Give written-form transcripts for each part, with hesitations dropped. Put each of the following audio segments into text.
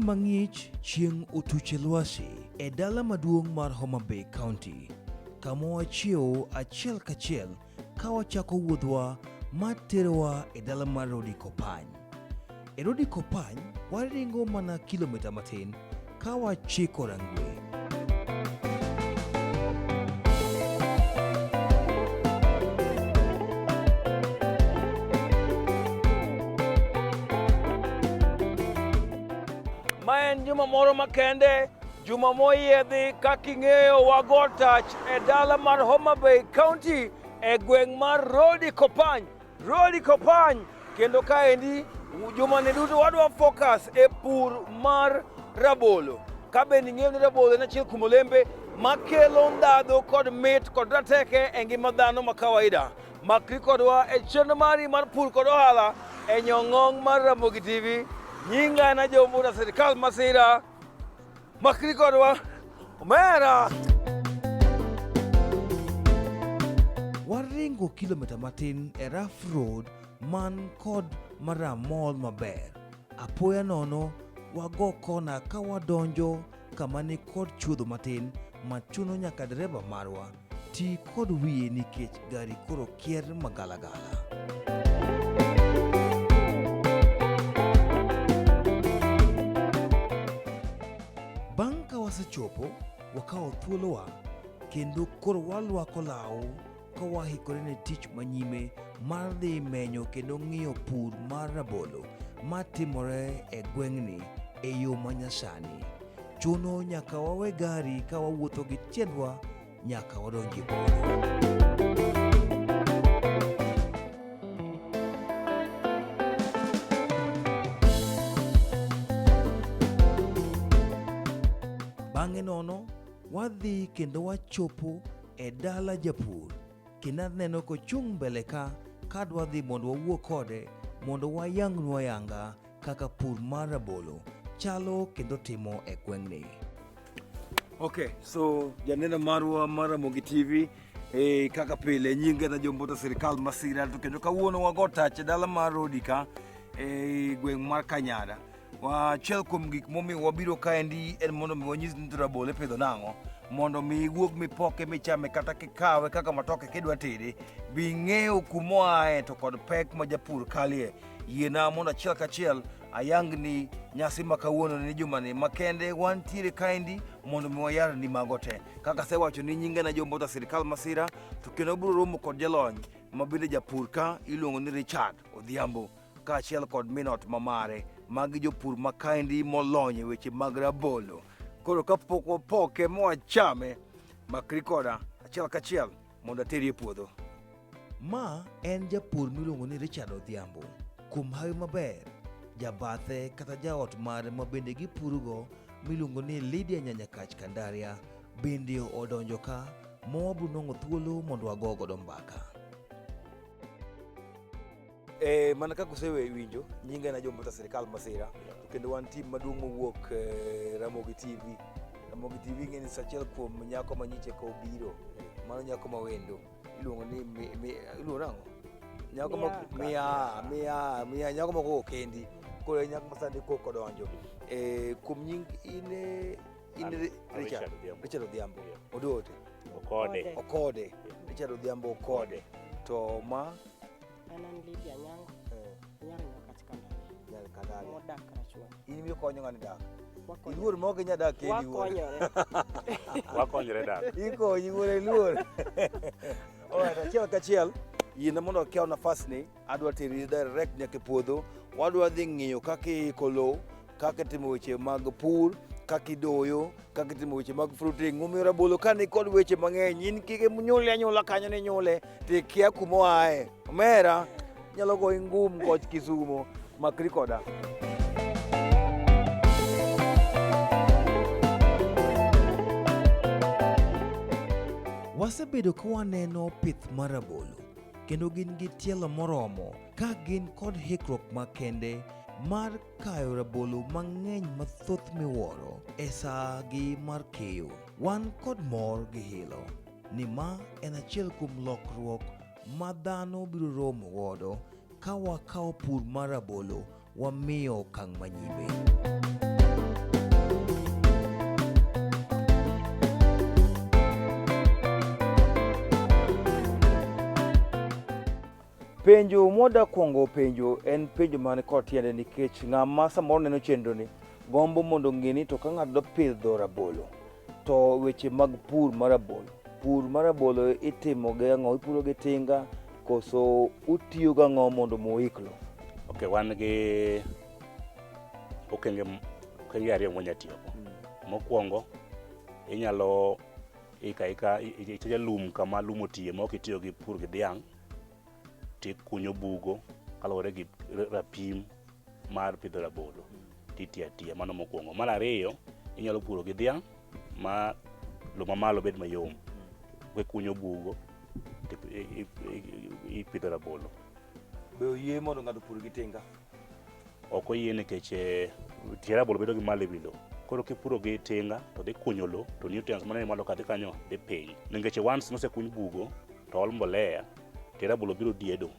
mang'ich chieng' otuch e lwasi e dala maduong' mar Homa Bay County, kama wachiewo achiel kachiel ka wachako wuodhwa materowa e dala mar Rodi Kopany. E Rodi Kopany waringo mana kilomita matin ka wachiko Rangwe. Ma en juma moro makende, juma moyiedhi kaka ing'eyo wago tach e dala mar Homa Bay County e gweng' mar Rodi Kopany. Rodi Kopany kendo kaendi jumani duto wadwa focus e pur mar rabolo. Ka bende ing'eyo ni rabolo en achiel kuom olembe makelo ndhadhu kod mit kod rateke e ngima dhano ma kawaida. Makri kodwa e chenro mari mar pur kod ohala e nyong'ong' mar Ramogi TV. Nyinga en Ajombo na sirikal masira. Makri kodwa. Omera! Waringo kilomita matin e rough road man kod maram mool maber. Apoya nono wago kona ka wadonjo kama ni kod chuodho matin ma chuno nyaka dereba marwa ti kod wiye nikech gari koro kier magalagala. Bang' ka wasechopo, wakawo thuolowa kendo koro walwako law ka wahikore ne tich manyime mar dhi menyo kendo ng'iyo pur mar rabolo matimore e gweng'ni e yo manyasani. Chuno nyaka wawe gari ka wawuotho gi tiendwa nyaka wadonj e puodho. Bang'e nono, wadhi kendo wachopo e dala japur kendo aneno kochung' mbele ka kadwa dhi mondo wawuo kode mondo wayangnu ayanga kaka pur mar rabolo chalo kendo timo e gweng'ni. Okay, so janeno marwa mar Ramogi TV eh, kaka pile nyinge na jombo to sirikal masira to kendo kawuono wago tach e dala mar Rodi ka e gweng' mar Kanyada. Achiel kuom gik momiyo wabiro kaendi en mondo mi wanyis ni to rabolo ipidho nang'o mondo mi iwuog mipoke michame kata kikawe kaka matoke kidwa tede bi ing'eyo kumoaye to kod pek ma japur kalie. Yiena mondo achiel kachiel ayangni nyasi ma kawuono ni jumani makende wantiere kaendi mondo mi wayarni mago te. Kaka asewacho ni nyinga na Jombo ta sirikal masira to kendo abiro romo kod jalony ma bende japur ka iluongo ni Richard Odhiambo kaachiel kod min ot ma mare. Magi jopur ma kaendi molony e weche mag rabolo. Koro kapok wapoke ma wachame, makri koda achiel kachiel mondo ateri e puodho. Ma en japur miluongo ni Richard Odhiambo. Kuom hawi maber, jabathe kata jaot mare ma bende gipurogo miluongo ni Lydia Nyanyakach Kandaria bende odonjo ka ma wabiro nwang'o thuolo mondo wago godo mbaka. Eh, mana kaka usewinjo nyinga en Ajombo ta sirikal masira to kendo wan team maduong' mowuok eh, Ramogi TV. Ramogi TV ng'e ni achiel kuom nyako ma nyiche ka obiro mano nyako ma wendo iluongo ni iluongo nang'o? Nyako ma miya miya miya nyako ma koko kendi koro en nyako ma sani koko odonjo. Eh, kuom nying in eh, in Richard Richard Odhiambo Odote Okode. Okode Richard Odhiambo Okode to ma An an Lydia Nyango, eh, nyar Nyakach Kandare, nyar Kandare. modak Rachuonyo. In mikonyo ng'ani dak. Wakonyore. Iluor ma ok inyal dak kendi wuon. Wakonyore. Wakonyre dak. Ikonyi wuon iluor. Alright, achiel kachiel yiena mondo akaw nafas ni adwa teri direct nyaka e puodho. Wadwa dhi ng'iyo kaka iiko lowo, kaka itimo weche mag pur, kaka idoyo, kaka itimo weche mag fruiting. Omiyo rabolo ka ni kod weche mang'eny, in kik inyule anyula kanyo ni nyule, to ikia kuma oaye. Omera, nyalo goyi ngum koch Kisumo, makri koda. Wasebedo ka waneno pith mar rabolo kendo gin gi tielo moromo ka gin kod hikruok makende mar kayo rabolo mang'eny mathoth miwuoro e saa gi mar keyo. Wan kod mor gi hilo ni ma en achiel kuom lokruok ma dhano biro romo godo ka wakawo pur mar rabolo wamiyo okang' manyime. Penjo mwada kwongo penjo en penjo man kod tiende nikech ng'ama samoro neno chenroni gombo mondo ong'e ni to ka ng'ato dwa pidho rabolo to weche mag pur mar rabolo, pur mar rabolo itimo gi ang'o? Ipuro gi tinga koso utiyo gang'o mondo muik lo? Okay, wan gi okenge okenge ariyo mwanya tiyogo. Mokwongo, inyalo iko aika iteja lum kama lum otiye ma ok itiyo gi pur gi dhiang' tikunyo bugo kaluwore gi rapim mar pidho rabolo titiyo atiya. Mano mokwongo. Mar ariyo, inyalo puro gi dhiang' ma lo mamalo bed mayom. Kikunyo bugo ipidho rabolo. Be oyie mondo ng'ato opur gi tinga? Ok oyie nikech tie rabolo bedo gi malo ewi lo. Koro kipuro gi tinga to dhi kunyo lo to nutrients mane malo ka dhi kanyo dhi piny. Nikech once nosekuny bugo to ol mbolea, tie rabolo biro diedo.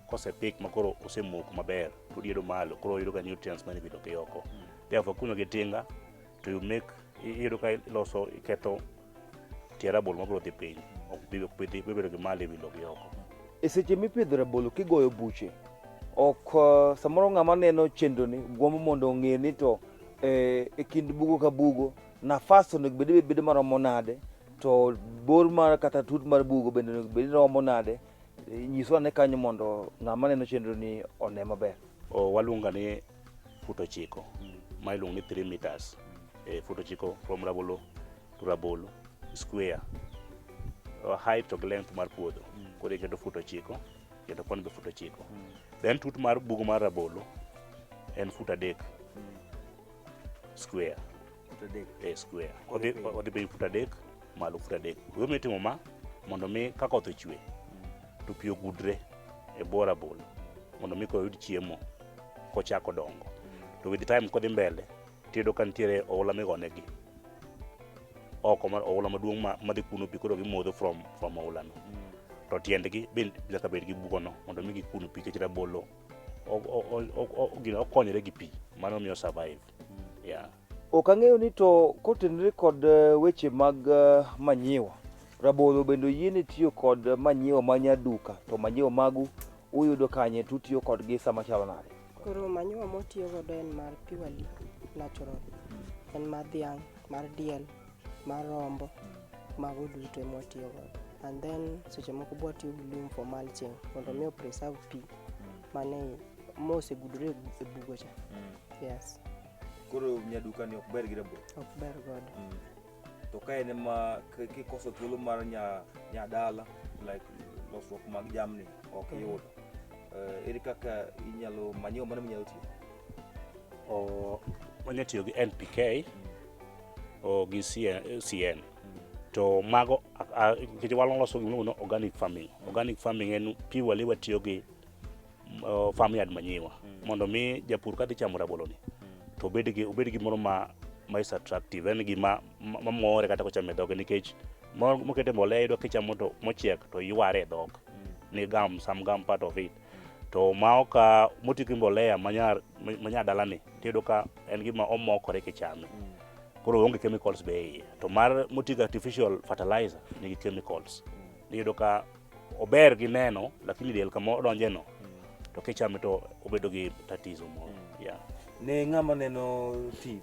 Kosepik makoro osemoko maber to odiedo malo koro oyudo ga nutrients mane wi lo gi oko. Therefore kunyo gi tinga to you make iyudo ka iloso iketho tie rabolo mabiro dhi piny. Ok bi dhi bedo gi malo ewi lo gi oko. E seche mipidho rabolo kigoyo buche, ok samoro ng'ama neno chenroni gombo mondo ong'e ni to e kind bugo ka bugo nafas onego bed ni bedo maromo nade to bor mar kata tut mar bugo bende onego bed ni romo nade. Nyiswa ane kanyo mondo ng'ama neno chenroni one maber. Waluongo ni fut 9 ma iluongo ni 3 meters. Fut 9 from rabolo to rabolo square. Height to gi length mar puodho. Koro iketo fut 9 kendo koni be fut 9. Then tut mar bugo mar rabolo en fut 3 square. Square. Odhi piny fut 3 malo fut 3. Gima itimo ma mondo mi ka koth ochwe to pi ogudre e bwo rabolo mondo mi koro oyud chiemo kochako dongo. To with time kodhi mbele tiyudo ka nitiere oula migonegi oko mar oula maduong' madhi kuno pi koro gimodho from oula no. To tiendgi be nyaka bed gi bugono mondo mi gikun pi nikech rabolo gino okonyore gi pi mano miyo survive. Yeah. Ok ang'eyo ni to kotenore kod weche mag manyiwa, rabolo bende oyiene tiyo kod manyiwa ma nyaduka to manyiwa magu uyudo kanye to utiyo kodgi sama chalo nade? Koro manyiwa mwatiyo godo en mar purely natural. En mar dhiang', mar diel, mar rombo, mago duto ema watiyo godo. And then seche moko be watiyo gi lum for mulching mondo mi o preserve pi mane mosegudore e bugo cha. Yes, Koro nyaduka ni ok ber gi rabolo. ok ber godo. To ka en ma kikoso thuolo mar nya dala like losruok mag jamni ok iyudo. Ere kaka inyalo manyiwa mane minyalo tiyo? Wanya tiyo gi NPK gi CN. To mago nikech waloso gima iluongo ni organic farming. Organic farming en purely watiyo gi farmyard manyiwa mondo mi japur kadhi chamo rabolo ni to obed gi moro ma is attractive, en gima mamore kata kochamo e dhoge nikech mokete mbolea iyudo kichamo to mochiek to yware e dhok ni gum, some gum part of it. To ma ok moti gi mbolea manya dalani tiyudo ka en gima omokore kichame. Koro onge chemicals be e iye. To mar moti gi artificial fertilizer nigi chemicals. Iyudo ka ober gi neno lakini del kama odonje no to kichame to obedo gi tatizo moro. Yeah. Ne ng'ama neno TV,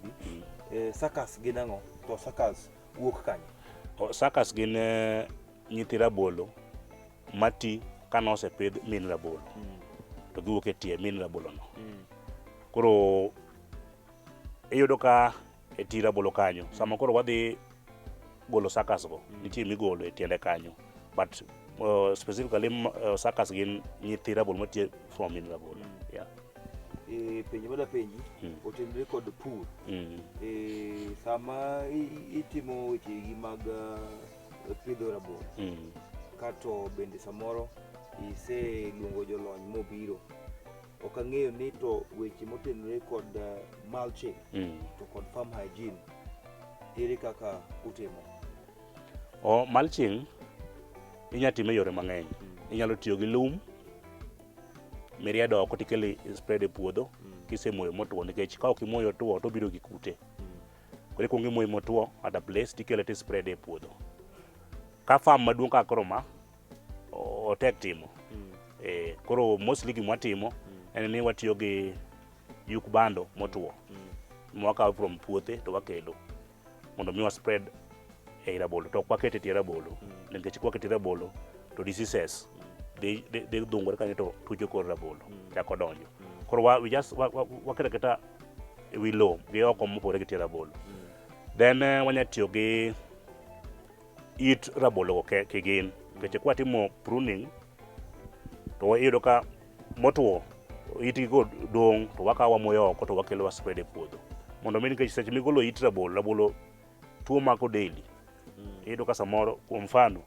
suckers gin ang'o? To suckers wuok kanye? Suckers gin nyithi rabolo mati kanosepidh min rabolo to giwuok e tie min rabolo no. Koro iyudo ka e ti rabolo kanyo sama koro wadhi golo suckers go nitie migolo e tiende kanyo but specifically suckers gin nyithi rabolo matie from min rabolo. Yeah. Penjo madwa penji otenore kod pur. Sama itimo wechegi mag pidho rabolo kato bende samoro iseluongo jolony mobiro, ok ang'eyo ni to weche motenore kod mulching to kod farm hygiene ere kaka utimo? Mulching inyalo time e yore mang'eny. Inyalo tiyo gi lum miriedo oko tikelo spread e puodho kisemoyo motwo nikech ka ok imoyo otuo to obiro gi kute. Koro ikuongo imoyo motwo at a place tikele ti spread e puodho. Ka farm maduong' kaka koro ma otek timo. Koro mostly gima watimo en ni watiyo gi yuk bando motwo mwakawo from puothe to wakelo mondo mi wa spread ei rabolo to ok waket e tie rabolo nikech kwaketo e rabolo to diseases dhi dhi dhungore kanyo to tucho kor rabolo chako donjo. Koro wa, we just waketo aketa e wi lowo gi oko mopogore gi tie rabolo. Then wanya tiyo gi it rabolo go kigin nikech kwatimo pruning to iyudo ka motwo itgi go dong' to wakawo wamoyo oko to wakelo wa spread e puodho mondo mi nikech seche migolo it rabolo, rabolo tuo mako deli. Iyudo ka samoro kuom mfano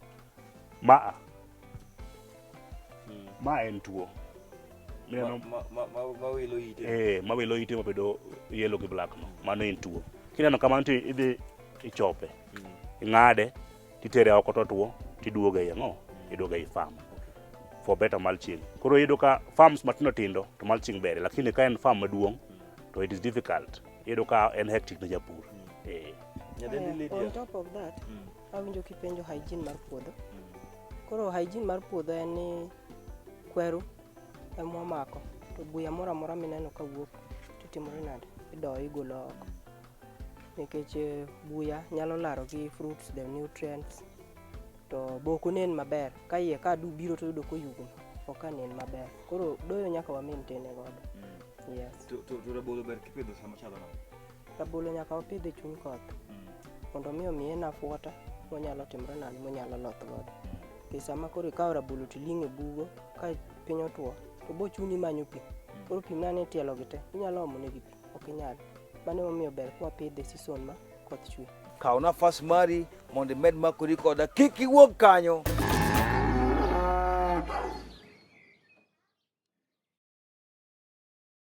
maa ma en tuo mineno mawilo ite. Mawilo ite mabedo yellow gi black no, mano en tuo. Kineno kamano to idhi ichope, ing'ade, titere oko totuo, tiduoge ei ang'o, iduoge ei farm for better mulching. Koro iyudo ka farms matindo tindo to mulching ber, lakini ka en farm maduong' to it is difficult. Iyudo ka en hectic ne japur. Nyadendi Aya, Lydia. on top of that, awinjo kipenjo hygiene mar puodho. Koro hygiene mar puodho en ni kweru emwamako to buya moro amora mineno kawuok titimore nade? Idoyo igolo oko. Nikech buya nyalo laro gi fruits, the nutrients to be ok onen maber. Ka iye ka du biro to yudo koyugno, ok ka nen maber. Koro doyo nyaka wa maintain godo. Yes. To rabolo ber kipidho sama chalo nade? Rabolo nyaka wapidh e chuny koth mondo mi omiye enough water monyalo timore nade monyalo loth godo. Nikech sama koro ikawo rabolo tiling'o e bugo ka piny otuo to bo chuni manyo pi. Koro pi mane itielo gi te inyalo omo negi pi? Ok inyal. Mano emomiyo ber kwapidhe e season ma koth chwe. Kaw nafas mari mondo imed makori koda, kik iwuog kanyo.